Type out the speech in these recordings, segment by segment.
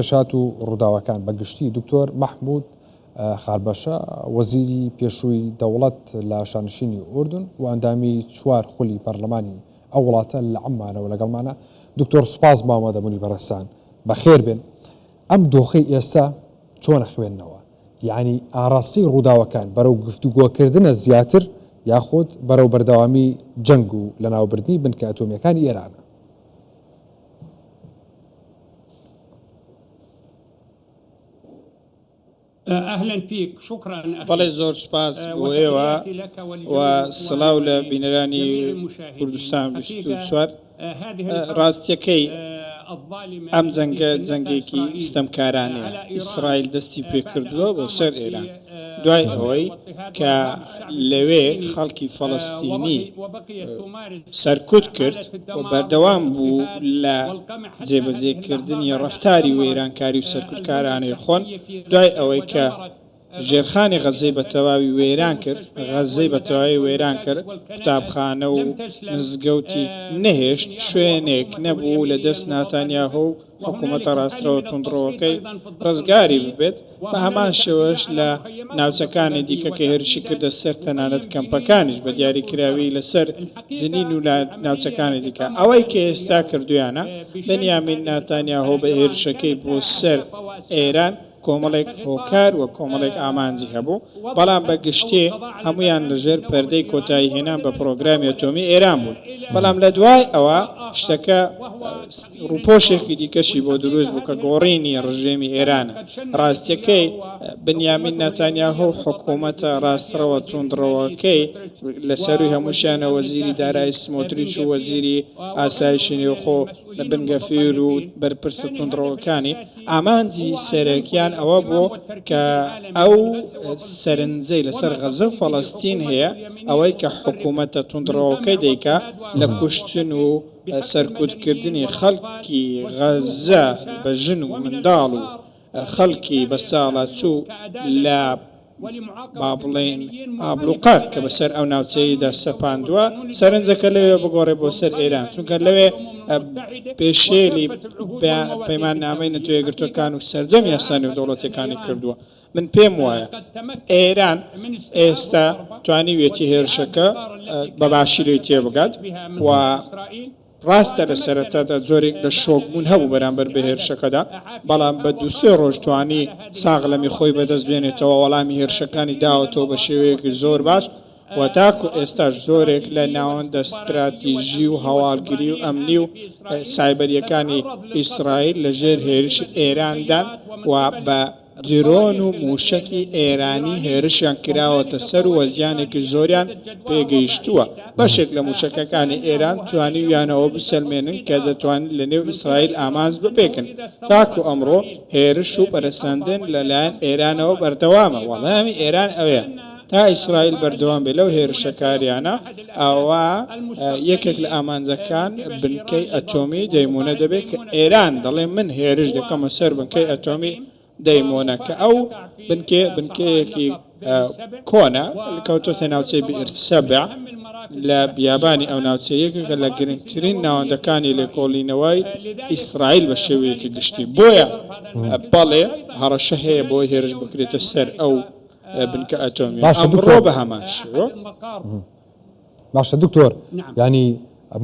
پێشهات و ڕووداوەکان بە گشتی دکتۆر مەحمود خاربەشە، وەزیری پێشووی دەوڵەت لە شانشینی ئوردن و ئەندامی چوار خولی پەرلەمانی ئەو وڵاتە لە عەممانەوە لەگەڵمانە. دکتۆر سوپاس بۆ ئامادەبوونی بەڕێزتان. بەخێر بێن. ئەم دۆخەی ئێستا چۆن ئەخوێننەوە؟ یەعنی ئاراستەی ڕووداوەکان بەرەو گفتوگۆکردنە زیاتر یاخود بەرەو بەردەوامی جەنگ و لەناوبردنی بنکە ئەتۆمییەکانی ئێرانە؟ بەڵێ زۆر سوپاس بۆ ئێوە و سڵاو لە بینەرانی کوردستان 24. ڕاستیەکەی ئەم جەنگە جەنگێکی ستەمکارانەیە، ئیسرائیل دەستی پێکردووە بۆ سەر ئێران دوای ئەوەی کە لەوێ خەڵکی فەڵەستینی سەرکوت کرد و بەردەوام بوو لە جێبەجێکردنی ڕەفتاری وێرانکاری و سەرکوتکارانەی خۆن، دوای ئەوەی کە ژێرخانی غەززەی بە تەواوی وێران کرد، غەززەی بە تەواوی وێران کرد، قوتابخانە و مزگەوتی نەهێشت، شوێنێک نەبوو لە دەست ناتانیاهۆ و حکوومەتە ڕاستڕەوە توندڕەوەکەی ڕزگاری ببێت، بە هەمان شێوەش لە ناوچەکانی دیکە کە هێرشی کردە سەر تەنانەت کەمپەکانیش بە دیاریکراوی لەسەر جنین و ناوچەکانی دیکە. ئەوەی کە ئێستا کردوویانە، بنیامین ناتانیاهۆ بە هێرشەکەی بۆ سەر ئێران کۆمەڵێک هۆکار و کۆمەڵێک ئامانجی هەبوو، بەڵام بە گشتی هەموویان لە ژێر پەردەی کۆتایی هێنان بە پڕۆگرامی ئەتۆمی ئێران بوون. بەڵام لە دوای ئەوە شتەکە ڕووپۆشێکی دیکەشی بۆ دروست بوو کە گۆڕینی ڕژێمی ئێرانە. ڕاستیەکەی بنیامین ناتانیاهۆ و حکوومەتە ڕاستڕەوە توندڕەوەکەی لە سەرووی هەمووشیانەوە وەزیری دارایی سمۆتریچ و وەزیری ئاسایشی نێوخۆ بن گەفیر و بەرپرسە توندڕەوەکانی ئامانجی سەرەکیان ئەوە بوو کە ئەو سەرنجەی لەسەر غەزە و فەڵەستین هەیە، ئەوەی کە حکوومەتە توندڕەوەکەی دەیکا لە کوشتن و سەرکوتکردنی خەڵکی غەزە بە ژن و منداڵ و خەڵکی بەساڵاچوو لە با بڵێین ئابڵوقە کە بەسەر ئەو ناوچەیەیدا سەپاندووە، سەرنجەکە لەوێ بگۆڕێ بۆ سەر ئێران، چونکە لەوێ پێشێلی پەیماننامەی نەتەوە یەکگرتووەکان و سەرجەم یاسا نێودەوڵەتییەکانی کردووە. من پێم وایە ئێران ئێستا توانیویەتی هێرشەکە بە باشی لێی تێبگات و ڕاستە لە سەرەتادا جۆرێک لە شۆک بوون هەبوو بەرامبەر بە هێرشەکەدا، بەڵام بە دوو سێ ڕۆژ توانی ساغلەمی خۆی بەدەست بێنێتەوە، وەڵامی هێرشەکانی داوەتەوە بە شێوەیەکی زۆر باش و تاکو ئێستاش زۆرێک لە ناوەندە ستراتیژی و هەواڵگری و ئەمنی و سایبەرییەکانی ئیسرائیل لە ژێر هێرشی ئێراندان و بە درۆن و مووشەکی ئێرانی هێرشیان کراوەتە سەر و زیانێکی زۆریان پێگەیشتووە. بەشێک لە مووشەکەکانی ئێران توانیویانە ئەوە بسەلمێنن کە دەتوانن لە نێو ئیسرائیل ئامانج بپێکن. تاکو ئەمڕۆ هێرش و پەرەسەندن لە لایەن ئێرانەوە بەردەوامە. وەڵامی ئێران ئەوەیە تا ئیسرائیل بەردەوام بێت لەو هێرشەکاریانە، ئەوا یەکێک لە ئامانجەکان بنکەی ئەتۆمی دەیمونە دەبێت کە ئێران دەڵێ من هێرش دەکەمە سەر بنکەی ئەتۆمی دەیمۆنە کە ئەو بنکەیە بنکەیەکی کۆنە کەوتۆتە ناوچەی بئر سەبع لە بیابانی ئەو ناوچەیە یەکێکە لە گرنگترین ناوەندەکانی لێکۆڵینەوەی ئیسرائیل بە شێوەیەکی گشتی بۆیە بەڵێ هەڕەشە هەیە بۆ هێرش بکرێتە سەر ئەو بنکە ئەتۆمیە باشە ئەمڕۆ دکتۆر بە هەمان شێوە. باشە دکتۆر یانی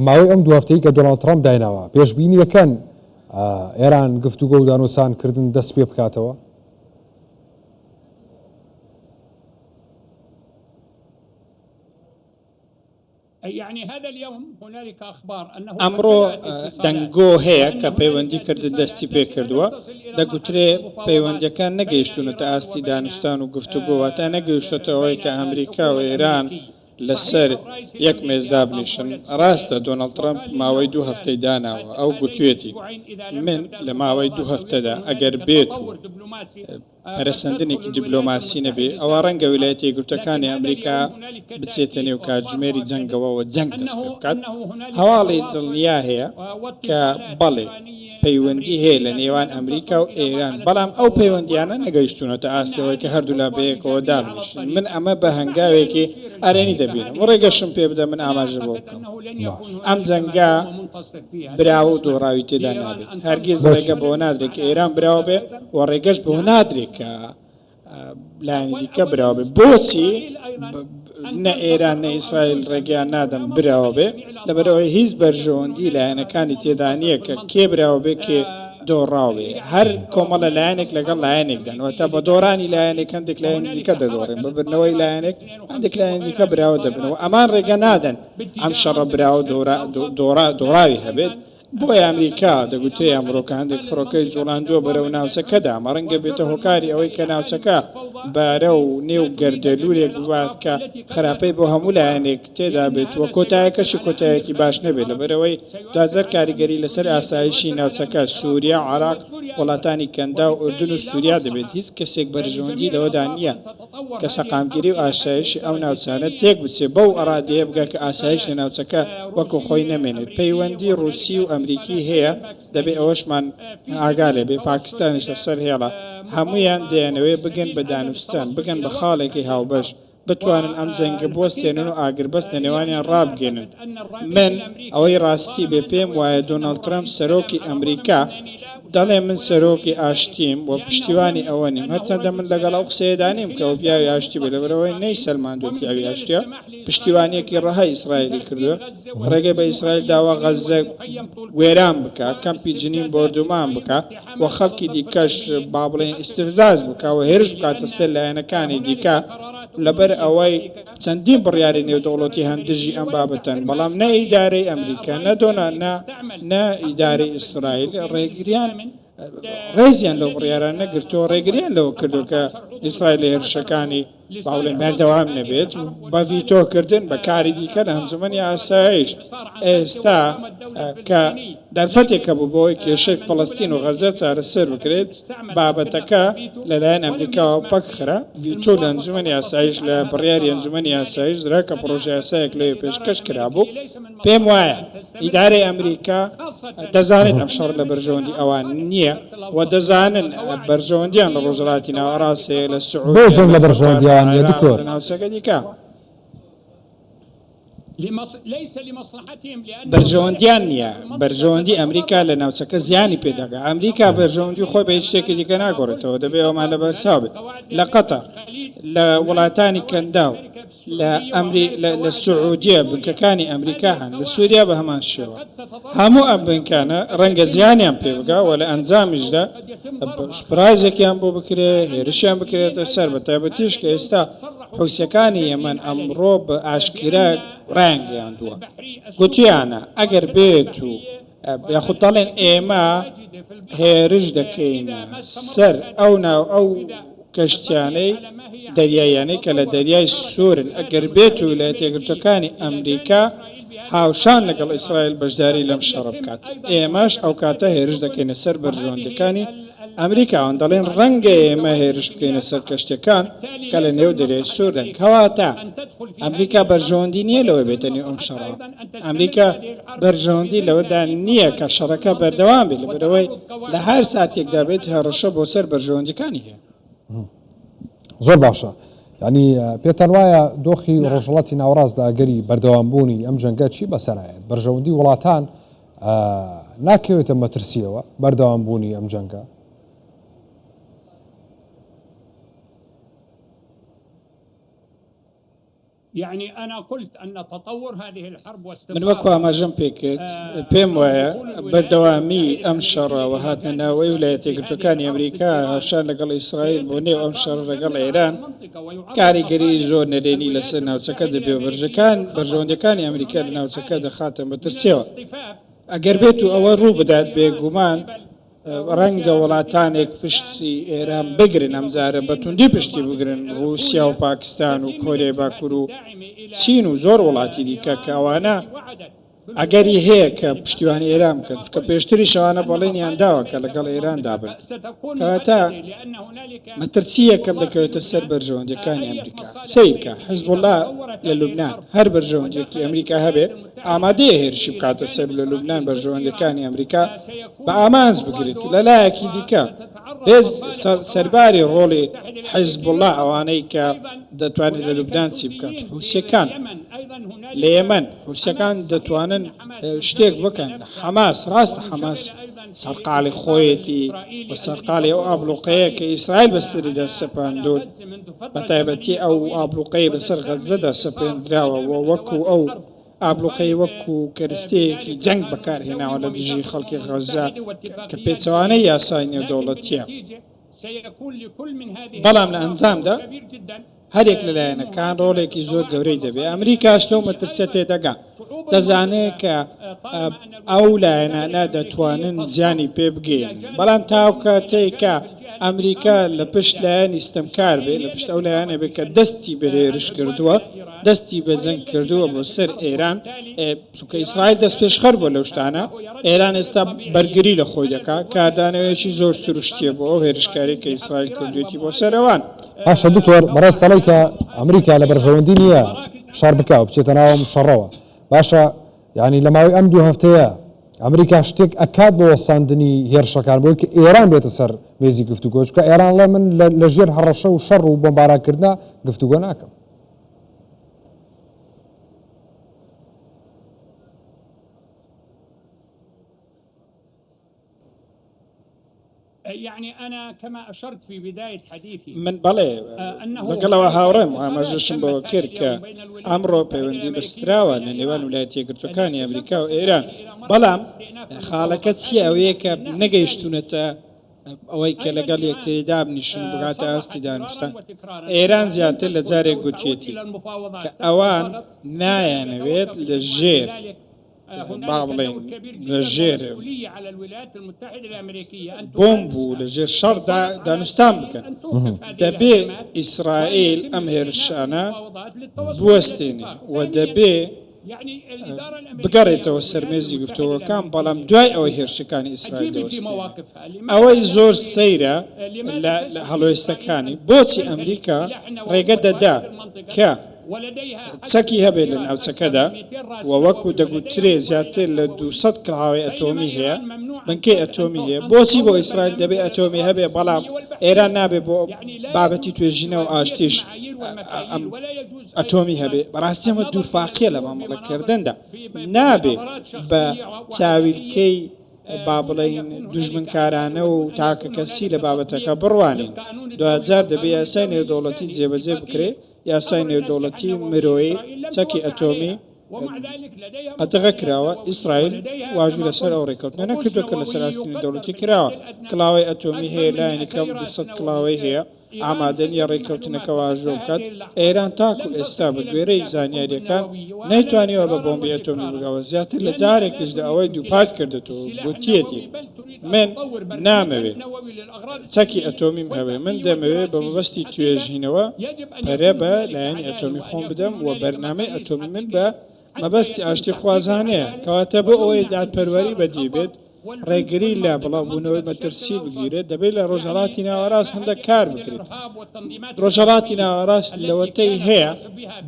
ماوەی ئەم دوو هەفتەی کە دۆناڵد ترەمپ دایناوە پێشبینی دەکەن ئێران گفتوگۆ و دانوسان کردن دەست پێ بکاتەوە؟ ئەمڕۆ دەنگۆ هەیە کە پەیوەندی کردن دەستی پێکردووە، دەگوترێ پەیوەندییەکان نەگەیشتوونەتە ئاستی دانوستان و گفتوگۆ، واتە نەگەیشتۆتە ئەوەی کە ئەمریکا و ئێران لەسەر یەک مێز دابنیشن. ڕاستە دۆناڵد ترەمپ ماوەی دوو هەفتەی داناوە، ئەو گوتویەتی من لە ماوەی دوو هەفتەدا ئەگەر بێت و پەرەسەندنێکی دیبلۆماسی نەبێ، ئەوا ڕەنگە ویلایەتە یەکگرتووەکانی ئەمریکا بچێتە نێو کاتژمێری جەنگەوە و جەنگ دەست پێ بکات. هەواڵی دڵنیا هەیە کە بەڵێ پەیوەندی هەیە لە نێوان ئەمریکا و ئێران، بەڵام ئەو پەیوەندییانە نەگەیشتوونەتە ئاستی ئەوەی کە هەردوولا بەیەکەوە دابنیشن. من ئەمە بە هەنگاوێکی. ئەرێنی دەبینم و ڕێگەشم پێ بدە من ئاماژە بەوە بکەم. ئەم جەنگە براوە و دۆڕاوی تێدا نابێت. هەرگیز ڕێگە بەوە نادرێت کە ئێران براوە بێ و ڕێگەش بەوە نادرێت کە لایەنی دیکە براوە بێ. بۆچی نە ئێران نە ئیسرائیل ڕێگەیان نادەن براوە بێ؟ لەبەرئەوەی هیچ بەرژەوەندی لایەنەکانی تێدا نییە کە کێ براوە بێ کێ دۆڕاو بێ. هەر کۆمەڵە لایەنێک لەگەڵ لایەنێکدان، واتە بە دۆڕانی لایەنێک هەندێک لایەنی دیکە دەدۆڕێن، بە بردنەوەی لایەنێک هەندێک لایەنی دیکە براوە دەبن و ئەمان ڕێگە نادەن ئەم شەڕە براوە دۆڕاوی هەبێت. بۆیە ئەمریکا دەگوترێ ئەمڕۆ کە هەندێک فڕۆکەی جوڵاندووە بەرەو ناوچەکەدا، ئەمە ڕەنگە بێتە هۆکاری ئەوەی کە ناوچەکە بەرەو نێو گەردەلوولێک ببات کە خراپەی بۆ هەموو لایەنێک تێدا بێت و کۆتایەکەشی کۆتایەکی باش نەبێت، لەبەرئەوەی دواجار کاریگەری لەسەر ئاسایشی ناوچەکە، سوریا، عێراق، وڵاتانی کەنداو، ئوردن و سوریا دەبێت، هیچ کەسێک بەرژەوەندی لەوەدا نییە کە سەقامگیری و ئاسایشی ئەو ناوچانە تێک بچێ بەو ڕادەیە بگا کە ئاسایش لە ناوچەکە وەکو خۆی نەمێنێت. پەیوەندی ڕووسی و ئەمریکی هەیە دەبێ ئەوەشمان ئاگا لێ بێ، پاکستانیش لە سەر هێڵە. هەموویان دەیانەوێ بگەن بە دانوستان، بگەن بە خاڵێکی هاوبەش، بتوانن ئەم جەنگە بوەستێنن و ئاگربەست لە نێوانیان ڕابگەیەنن. من ئەوەی ڕاستی بێ پێم وایە دۆناڵد ترەمپ سەرۆکی ئەمریکا دەڵێ من سەرۆکی ئاشتیم و پشتیوانی ئەوە نیم، هەرچەندە من لەگەڵ ئەو قسەیەدا نیم کە ئەو پیاوی ئاشتی بێ، لەبەرئەوەی نەیسەلماندووە پیاوی ئاشتییە، پشتیوانییەکی ڕەهای ئیسرائیلی کردووە، ڕێگەی بە ئیسرائیل داوە غەززە وێران بکا، کەمپی جنین بۆردومان بکا و خەڵکی دیکەش با بڵێین ئیستفزاز بکا و هێرش بکاتە سەر لایەنەکانی دیکە، لەبەر ئەوەی چەندین بڕیاری نێودەوڵەتی هەن دژی ئەم بابەتەن، بەڵام نە ئیدارەی ئەمریکا، نە دۆنا نە نە ئیدارەی ئیسرائیل ڕێگریان ڕێزیان لەو بڕیارانە نەگرتووە، ڕێگریان لەوە کردووە کە ئیسرائیل لە هێرشەکانی با بڵێین بەردەوام نەبێت بە ڤیتۆکردن بە کاری دیکە لە ئەنجومەنی ئاسایش. ئێستا کە دەرفەتێک هەبوو بۆ ئەوەی کێشەی فەڵەستین و غەززە چارەسەر بکرێت، بابەتەکە لەلایەن ئەمریکاوە پەکخرا، ڤیتۆ لە ئەنجومەنی ئاسایش لە بڕیاری ئەنجومەنی ئاسایش درا کە پڕۆژەیاسایەک لەوێ پێشکەش کرابوو. پێم وایە ئیدارەی ئەمریکا دەزانێت ئەم شەڕە لە بەرژەوەندی ئەوان نییە و دەزانن بەرژەوەندیان لە ڕۆژهەڵاتی ناوەڕاست هەیە، لە بۆ سعودیە، جەنگ لە لە قەتەر، بەرژەوەندی لە ئەوان نییە عێراق، دکتۆر؟ لە ناوچەکە دیکە. بەرژەوەندیان نییە، بەرژەوەندی ئەمریکا لە ناوچەکە زیانی پێ دەگا، ئەمریکا بەرژەوەندی خۆی بە هیچ شتێکی دیکە ناگۆڕێتەوە، دەبێ ئەوەمان لەبەرچاو بێت. لە قەتەر، لە وڵاتانی کەنداو، لە ئەمری لە لە سعودیە بنکەکانی ئەمریکا هەن، لە سوریا بە هەمان شێوە. هەموو ئەم بنکانە ڕەنگە زیانیان پێ بگا و لە ئەنجامیشدا سوپرایزێکیان بۆ بکرێ، هێرشیان بکرێتە سەر، بە تایبەتیش کە ئێستا حوسییەکانی یەمەن ئەمڕۆ بە ئاشکرا ڕایانگەیاندووە، گوتویانە ئەگەر بێت و یاخود دەڵێن ئێمە هێرش دەکەینە سەر ئەو ناو ئەو کەشتیانەی دەریاییانەی کە لە دەریای سوورن ئەگەر بێت و ویلایەتە یەکگرتووەکانی ئەمریکا هاوشان لەگەڵ ئیسرائیل بەشداری لەم شەڕە بکات ئێمەش ئەو کاتە هێرش دەکەینە سەر بەرژەوەندیەکانی ئەمریکا ئەوان دەڵێن ڕەنگە ئێمە هێرش بکەینە سەر کەشتیەکان کە لە نێو دەریای سووردان کەواتە ئەمریکا بەرژەوەندی نییە لەوەی بێتە نێو ئەم شەڕەوە. ئەمریکا بەرژەوەندی لەوەدا نییە کە شەڕەکە بەردەوام بێت، لەبەرئەوەی لە هەر ساتێکدا بێت هەڕەشە بۆ سەر بەرژەوەندیەکانی هەیە. زۆر باشە. یانی پێتان وایە دۆخی ڕۆژهەڵاتی ناوەڕاست لە ئەگەری بەردەوامبوونی ئەم جەنگە چی بەسەرایەت؟ بەرژەوەندی وڵاتان ناکەوێتە مەترسیەوە بەردەوامبوونی ئەم جەنگە؟ من وەکو ئاماژەم پێکرد پێم وایە بەردەوامی ئەم شەڕە و هاتنە ناوەی ویلایەتە یەکگرتووەکانی ئەمریکا هاوشان لەگەڵ ئیسرائیل بۆ نێو ئەم شەڕە لەگەڵ ئێران کاریگەری زۆر نەرێنی لەسەر ناوچەکە دەبێ و بەرژەکان بەرژەوەندیەکانی ئەمریکا لە ناوچەکە دەخاتە مەترسیەوە. ئەگەر بێت و ئەوە ڕوو بدات بێگومان ڕەنگە وڵاتانێک پشتی ئێران بگرن، ئەمجارە بە توندی پشتی بگرن، ڕووسیا و پاکستان و کۆریای باکوور و چین و زۆر وڵاتی دیکە کە ئەوانە ئەگەری هەیە کە پشتیوانی ئێران بکەن، چونکە پێشتریش ئەوانە بەڵێنیان داوە کە لەگەڵ ئێراندا بن. کەواتە مەترسی یەکەم دەکەوێتە سەر بەرژەوەندییەکانی ئەمریکا. سەیرکە، حزبوڵڵا لە لوبنان هەر بەرژەوەندییەکی ئەمریکا هەبێ، ئامادەیە هێرشی بکاتە سەر لە لوبنان بەرژەوەندیەکانی ئەمریکا بە ئامانج بگرێت و لە لایەکی دیکە بێز سەرباری ڕۆڵی حیزبوڵا ئەوانەی کە دەتوانێت لە لوبنان چی بکات حوسیەکان لە یەمەن حوسیەکان دەتوانن شتێک بکەن حەماس ڕاستە حەماس سەرقاڵی خۆیەتی و سەرقاڵی ئەو ئابڵوقەیە کە ئیسرائیل بەسەریدا سەپاندوون بەتایبەتی ئەو ئابڵوقەی بەسەر غەززەدا سەپێندراوە و وەکو ئەو ئابڵوقەی وەکو کەرستەیەکی جەنگ بەکارهێناوە لە دژی خەڵکی غەززە کە پێچەوانەی یاسای نێودەوڵەتییە. بەڵام لە ئەنجامدا هەریەک لە لایەنەکان ڕۆڵێکی زۆر گەورەی دەبێت، ئەمریکاش لەو مەترسیە تێدەگا، دەزانێت کە ئەو لایەنانە دەتوانن زیانی پێ بگەیەنن، بەڵام تا ئەو کاتەی کە ئەمریکا لە پشت لایەنی ستەمکار بێت، لە پشت ئەو لایەنە بێت کە دەستی بە هێرش کردووە، دەستی بە جەنگ کردووە بۆ سەر ئێران، چونکە ئیسرائیل دەستپێشخەر بووە لەو شتانە، ئێران ئێستا بەرگری لە خۆی دەکات، کاردانەوەیەکی زۆر سروشتییە بۆ ئەو هێرشکارییە کە ئیسرائیل کردوویەتی بۆ سەر ئەوان. باشە دکتۆر بەڕێز دەڵێی کە ئەمریکا لە بەرژەوەندی نییە شەڕ بکا و بچێتە ناو ئەم شەڕەوە، باشە یانی لە ماوەی ئەم دوو هەفتەیە ئەمریکا شتێک ئەکات بۆ وەستاندنی هێرشەکان بۆی کە ئێران بێتە سەر مێزی گفتوگۆ، چونکە ئێران ئەڵێ من لە ژێر هەڕەشە و شەڕ و بۆمبارانکردنا گفتوگۆ ناکەم. من بەڵێ لەگەڵەوە هاوڕێم و ئاماژەشم بەوە کرد کە ئەمڕۆ پەیوەندی بەستراوە لە نێوان ویلایەتە یەکگرتووەکانی ئەمریکا و ئێران، بەڵام خاڵەکە چییە ئەوەیە کە نەگەیشتوونەتە ئەوەی کە لەگەڵ یەکتری دابنیشن و بگاتە ئاستی دانوستان. ئێران زیاتر لە جارێک گوتویەتی کە ئەوان نایانەوێت لە ژێر با بڵێین لە ژێر بۆمب و لە ژێر شەڕدا دانوستان بکەن. دەبێ ئیسرائیل ئەم هێرشانە بوەستێنێ و دەبێ بگەڕێتەوە سەر مێزی گفتوگۆکان، بەڵام دوای ئەوەی هێرشەکانی ئیسرائیل دەوەستێنێ. ئەوەی زۆر سەیرە لە هەڵوێستەکانی، بۆچی ئەمریکا ڕێگە دەدا کە چەکی هەبێت لە ناوچەکەدا و وەکو دەگوترێ زیاتر لە 200 کڵاوەی ئەتۆمی هەیە، بنکەی ئەتۆمی هەیە، بۆچی بۆ ئیسرائیل دەبێ ئەتۆمی هەبێ، بەڵام ئێران نابێ بۆ بابەتی توێژینەوە و ئاشتیش ئەم ئەتۆمی هەبێ؟ بەڕاستی ئەمە دووفاقیە لە مامەڵەکردندا، نابێ بە چاویلکەی با بڵێین دوژمنکارانە و تاکەکەسی لە بابەتەکە بڕوانین، دواجار دەبێ یاسای نێودەوڵەتی جێبەجێ بکرێ، یاسای نێودەوڵەتی مرۆیی چەکی ئەتۆمی قەدەغە کراوە، ئیسرائیل واژووی لەسەر ئەو ڕێککەوتنە نەکردووە کە لەسەر ئاستی نێودەوڵەتی کراوە، کڵاوەی ئەتۆمی هەیە، لایەنی کەم 200 کڵاوەی هەیە، ئامادە نییە ڕێککەوتنەکە واژۆ بکات، ئێران تاکو ئێستا بە گوێرەی زانیارییەکان نەیتوانیوە بە بۆمبی ئەتۆمی بگا و زیاتر لە جارێکیش لە ئەوەی دووپات کردۆتەوە و گوتیەتی من نامەوێ چەکی ئەتۆمیم هەبێ، من دەمەوێ بە مەبەستی توێژینەوە پەرە بە لایەنی ئەتۆمی خۆم بدەم و بەرنامەی ئەتۆمی من بە مەبەستی ئاشتیخوازانەیە، کەواتە بۆ ئەوەی دادپەروەری بەدی بێت، ڕێگری لە بڵاوبوونەوەی مەترسی بگیرێت، دەبێت لە ڕۆژهەڵاتی ناوەڕاست هەندێک کار بکرێت. ڕۆژهەڵاتی ناوەڕاست لەوەتەی هەیە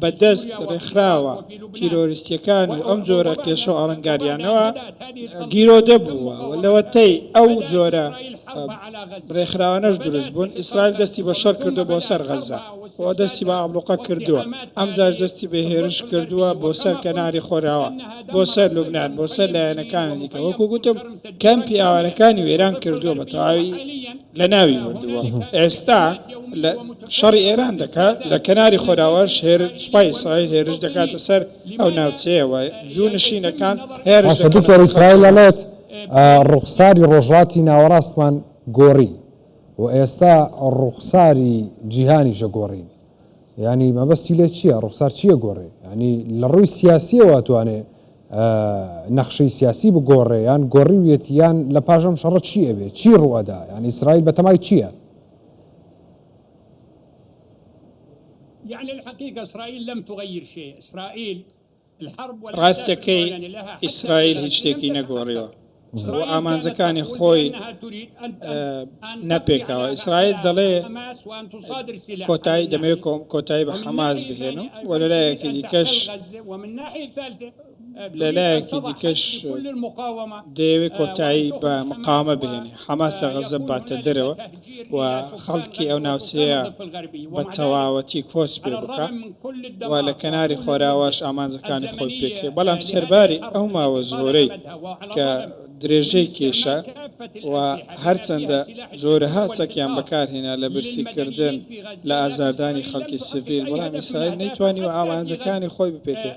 بە دەست ڕێکخراوە تیرۆریستییەکان و ئەم جۆرە کێشە و ئاڵنگارییانەوە گیرۆدە بووە و لەوەتەی ئەو جۆرە ڕێکخراوانەش دروست بوون، ئیسرائیل دەستی بە شەڕ کردووە بۆ سەر غەززە و دەستی بە ئابڵوقە کردووە، ئەمجاش دەستی بە هێرش کردووە بۆ سەر کەناری خۆراوا. بۆ سەر لوبنان، بۆ سەر لایەنەکانی دیکە، وەکو گوتم کەمپی ئاوارەکانی وێران کردووە، بە تەواوی لەناوی بردووە. ئێستا لە شەڕی ئێران دەکات، لە کەناری خۆراواش سوپای ئیسرائیل هێرش دەکاتە سەر ئەو ناوچەیە و جوونشینەکان هێرش باشە دەکەنە دکتۆر سەر ئیسرائیل خەڵکی. ئەڵێت ڕوخساری ڕۆژهەڵاتی ناوەڕاستمان گۆڕی و ئێستا ڕوخساری جیهانیش ئەگۆڕین. یانی مەبەستی لێ چییە؟ ڕوخسار چییە گۆڕێ؟ یانی لە ڕووی سیاسیەوە ئەتوانێ نەخشەی سیاسی بگۆڕێ یان گۆڕیویەتی یان لە پاش ئەم شەڕە چی ئەبێ؟ چی ڕوو ئەدا؟ یانی ئیسرائیل بەتەمای چییە؟ ڕاستیەکەی ئیسرائیل هیچ شتێکی نەگۆڕیوە و ئامانجەکانی خۆی نەپێکاوە. ئیسرائیل دەڵێ کۆتایی دەمەوێت کۆتایی بە حەماس بهێنم و لەلایەکی دیکەش لە لایەکی دیکەش دەیەوێت کۆتایی بە مقاومە بهێنێ، حەماس لە غەززە بباتە دەرەوە و خەڵکی ئەو ناوچەیە بە تەواوەتی کۆچ پێ بکا و لە کەناری خۆراواش ئامانجەکانی خۆی بپێکێ، بەڵام سەرباری ئەو ماوە زۆرەی کە درێژەی کێشا و هەرچەندە جۆرەها چەکیان بەکارهێنا لە برسیکردن، لە ئازاردانی خەڵکی سڤیل، بەڵام ئیسرائیل نەیتوانیوە ئامانجەکانی خۆی بپێکێ.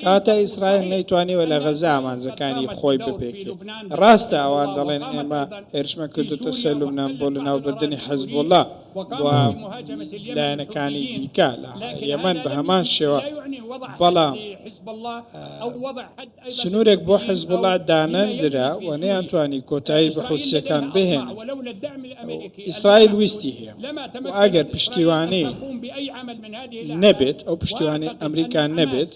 کەواتە ئیسرائیل نەیتوانیوە لە غەزە ئامانجەکانی خۆی بپێکێ. ڕاستە ئەوان دەڵێن ئێمە هێرشمان کردۆتە سەر لوبنان بۆ لەناوبردنی حزبوڵا و لایەنەکانی دیکە لە یەمەن بە هەمان شێوە، بەڵام سنوورێک بۆ حزبوڵا دانەندرا و نەیانتوانی کۆتایی بە حوسییەکان بهێنن. ئیسرائیل ویستی هەیە و ئەگەر پشتیوانی نەبێت، ئەو پشتیوانی ئەمریکا نەبێت،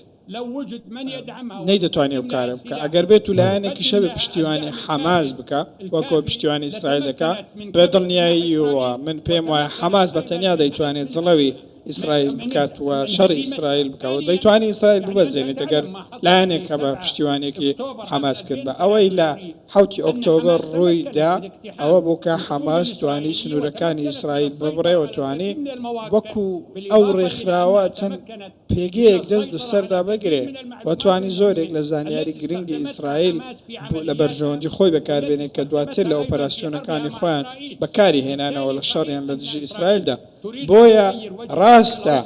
نەیدەتوانی ئەو کارە بکا. ئەگەر بێت و لایەنێکیش هەبێت پشتیوانی حەماس بکا، وەک ئەوەی پشتیوانی ئیسرائیل دەکا، بە دڵنیاییەوە من پێم وایە حەماس بە تەنیا دەیتوانێت جڵەوی ئیسرائیل بکات و شەڕی ئیسرائیل بکا و دەیتوانی ئیسرائیل ببەزێنێت ئەگەر لایەنێک هەبا پشتیوانیەکی حەماس کردبا. ئەوەی لە حەوتی ئۆکتۆبەر ڕووی دا ئەوە بوو کە حەماس توانی سنوورەکانی ئیسرائیل ببڕێ و توانی وەکوو ئەو ڕێکخراوە چەند پێگەیەک دەست بەسەردا بگرێ و توانی زۆرێک لە زانیاری گرنگی ئیسرائیل لە بەرژەوەندی خۆی بەکاربێنێ کە دواتر لە ئۆپەراسیۆنەکانی خۆیان بەکاری هێنانەوە لە شەڕیان لە دژی ئیسرائیلدا. بۆیە ڕاستە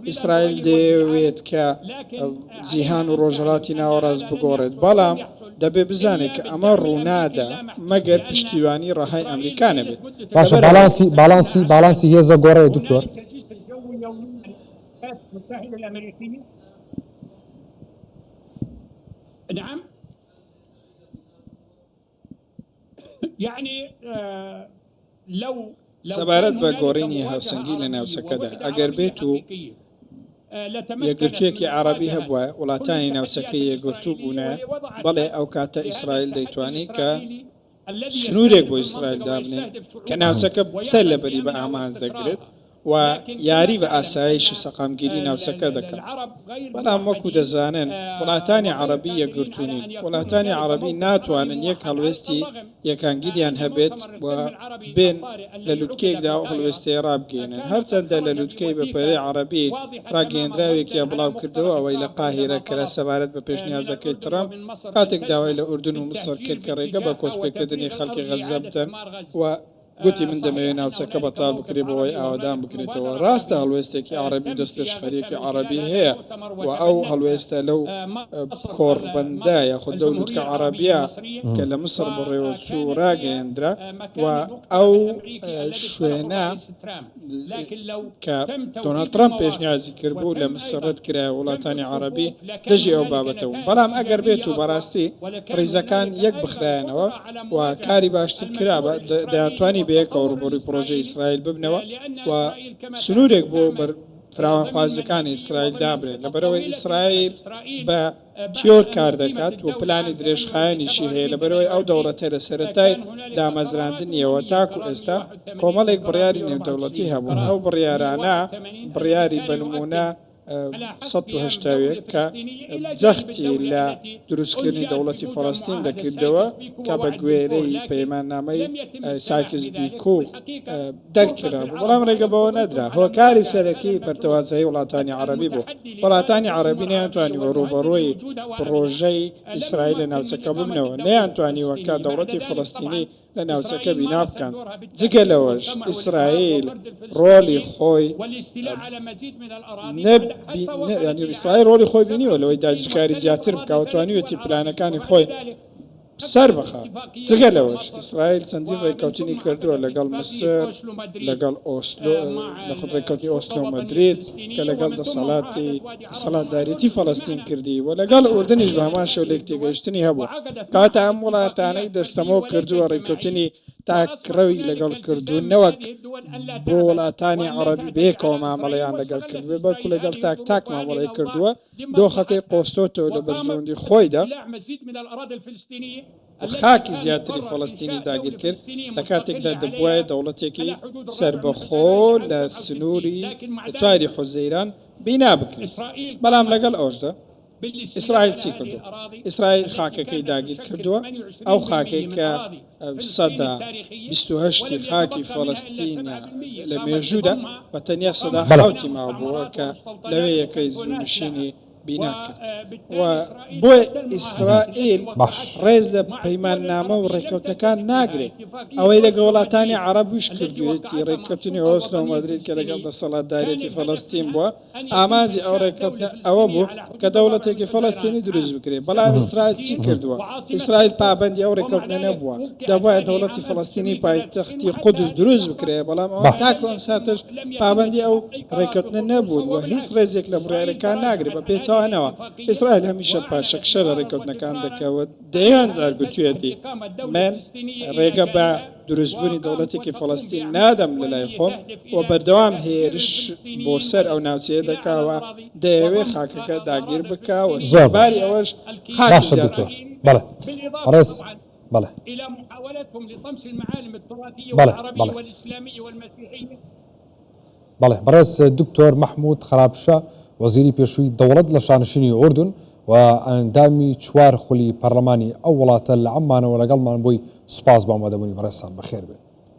ئیسرائیل دەیەوێت کە جیهان و ڕۆژهەڵاتی ناوەڕاست بگۆڕێت، بەڵام دەبێ بزانێت کە ئەمە ڕوونادا مەگەر پشتیوانی ڕەهای ئەمریکا نەبێت. باشە باڵانسی باڵانسی باڵانسی هێزە گۆڕێ دکتۆر؟ سەبارەت بە گۆڕینی هاوسەنگی لە ناوچەکەدا، ئەگەر بێت و یەکگرتوویەکی عەڕەبی هەبوایە، وڵاتانی ناوچەکە یەکگرتوو بوونایە، بەڵێ ئەوکاتە ئیسرائیل دەیتوانی کە سنوورێک بۆ ئیسرائیل دابنێن کە ناوچەکە سەر لەبەری بە ئامانج دەگرێت و یاری بە ئاسایش و سەقامگیری ناوچەکە دەکات. بەڵام وەکو دەزانن وڵاتانی عەڕەبی یەکگرتوو نین، وڵاتانی عەڕەبی ناتوانن یەک هەڵوێستی یەکانگیریان هەبێت و بێن لە لوتکەیەکدا ئەو هەڵوێستەیە ڕابگەیەنن. هەرچەندە لە لوتکەی بەپەلەی عەڕەبی ڕاگەیەندراوێکیان بڵاوکردەوە ئەوەی لە قاهیرە کرا سەبارەت بە پێشنیازەکەی ترەمپ کاتێک داوای لە ئوردن و میسڕ کرد کە ڕێگە بە کۆچپێکردنی خەڵکی غەززە بدەن و گوتی من دەمەوێت ناوچەکە بەتاڵ بکرێت بۆ ئەوەی ئاوەدان بکرێتەوە. ڕاستە هەڵوێستێکی عەڕەبی و دەستپێشخەرییەکی عەڕەبی هەیە و ئەو هەڵوێستە لەو کۆڕبەندە یاخود لەو لوتکە عەڕەبییە کە لە میسڕ بەڕێوەچوو ڕاگەیەندرا و ئەو شوێنە کە دۆناڵد ترەمپ پێشنیازی کردبوو لە میسر ڕەتکرایەوە، وڵاتانی عەڕەبی دژی ئەو بابەتە بوون، بەڵام ئەگەر بێت و بەڕاستی ڕیزەکان یەک بخرایەنەوە و کاری باشتر کرابا، دەیانتوانی بەیەکەوە ڕووبەڕووی پڕۆژەی ئیسرائیل ببنەوە و سنوورێک بۆ فراوانخوازییەکانی ئیسرائیل دابنێن، لەبەرئەوەی ئیسرائیل بە تیۆر کار دەکات و پلانی درێژخایەنیشی هەیە، لەبەرئەوەی ئەو دەوڵەتە لە سەرەتای دامەزراندنیەوە تاکو ئێستا کۆمەڵێک بڕیاری نێودەوڵەتی هەبوون، ئەو بڕیارانە بڕیاری بە نموونە 181 کە جەختی لە دروستکردنی دەوڵەتی فەڵەستین دەکردەوە کە بە گوێرەی پەیماننامەی سایکس بیکۆ دەرکرابوو، بەڵام ڕێگە بەوە نەدرا. هۆکاری سەرەکی پەرتەوازەیی وڵاتانی عەڕەبی بوو. وڵاتانی عەڕەبی نەیانتوانیوە ڕووبەڕووی پڕۆژەی ئیسرائیل لە ناوچەکە ببنەوە، نەیانتوانیوە کە دەوڵەتی فەڵەستینی لە ناوچەکە بینا بکەن. جگە لەوەش ئیسرائیل ڕۆڵی خۆی نەبی، ئیسرائیل ڕۆڵی خۆی بینیوە لەوەی داگیرکاری زیاتر بکا و توانیویەتی پلانەکانی خۆی سەربخات. جگە لەوەش ئیسرائیل چەندین ڕێککەوتنی کردووە لەگەڵ میسر، لەگەڵ ئۆسلۆ، لەخود ڕێککەوتنی ئۆسلۆ مەدرید کە لەگەڵ دەسەڵاتی دەسەڵاتداریەتی فەڵەستین کردی و لەگەڵ ئوردنیش بە هەمان شێوە لێکتێگەیشتنی هەبوو. کەواتە ئەم وڵاتانەی دەستەمۆ کردووە ڕێککەوتنی تاکڕەوی لەگەڵ کردوون نەوەک بۆ وڵاتانی عەڕەبی بەیەکەوە مامەڵەیان لەگەڵ کردبێت بەڵکو لەگەڵ تاک تاک مامەڵەی کردووە. دۆخەکەی قۆستۆتەوە لە بەرژەوەندی خۆیدا و خاکی زیاتری فەڵەستینی داگیرکرد، لە کاتێکدا دەبوایە دەوڵەتێکی سەربەخۆ لە سنووری چواری حوزەیران بینا بکرێت، بەڵام لەگەڵ ئەوەشدا. ئیسرائیل چی کردووە؟ ئیسرائیل خاکەکەی داگیر کردووە، ئەو خاکەی کە 28% ی خاکی فەڵەستینە لە مێژوودا و تەنیا سەدا حەوتی مابووە کە لەوێ یەکەی زوونشینی بینا کرد و بۆیە ئیسرائیل ڕێز لە پەیماننامە و ڕێککەوتنەکان ناگرێت. ئەوەی لەگەڵ وڵاتانی عەڕەبیش کردوویەتی، ڕێککەوتنی ئۆسلۆ و مەدرید کە لەگەڵ دەسەڵاتداریەتی فەڵەستین بووە، ئامانجی ئەو ڕێککەوتنە ئەوە بوو کە دەوڵەتێکی فەڵەستینی دروست بکرێت، بەڵام ئیسرائیل چی کردووە؟ ئیسرائیل پابەندی ئەو ڕێککەوتنە نەبووە، دەبوایە دەوڵەتی فەڵەستینی پایتەختی قودس دروست بکرێت، بەڵام ئەوان تاکو ئەم ساتەش پابەندی ئەو ڕێککەوتنە نەبوون و هیچ ڕێزێک لە بڕیارەکان ناگرێت، بە پێچەوانەوە ئیسرائیل هەمیشە پاشەکشە لە ڕێککەوتنەکان دەکات و دەیان جار گوتویەتی من ڕێگە بە دروستبوونی دەوڵەتێکی فەڵەستین نادەم لەلای خۆم و بەردەوام هێرش بۆ سەر ئەو ناوچەیە دەکا و دەیەوێ خاکەکە داگیر بکا و سەرباری ئەوەش خاکی زیاتر. بەڵێ بەڕێز بەڵێ بەڵێ بەڵێ. بەڵێ بەڕێز دکتۆر مەحمود خەرابشە وەزیری پێشووی دەوڵەت لە شانشینی ئوردن و ئەندامی چوار خولی پەرلەمانی ئەو وڵاتە لە عەممانەوە لەگەڵمان بووی سوپاس بۆ ئامادەبوونی بەڕێزتان بەخێربێن.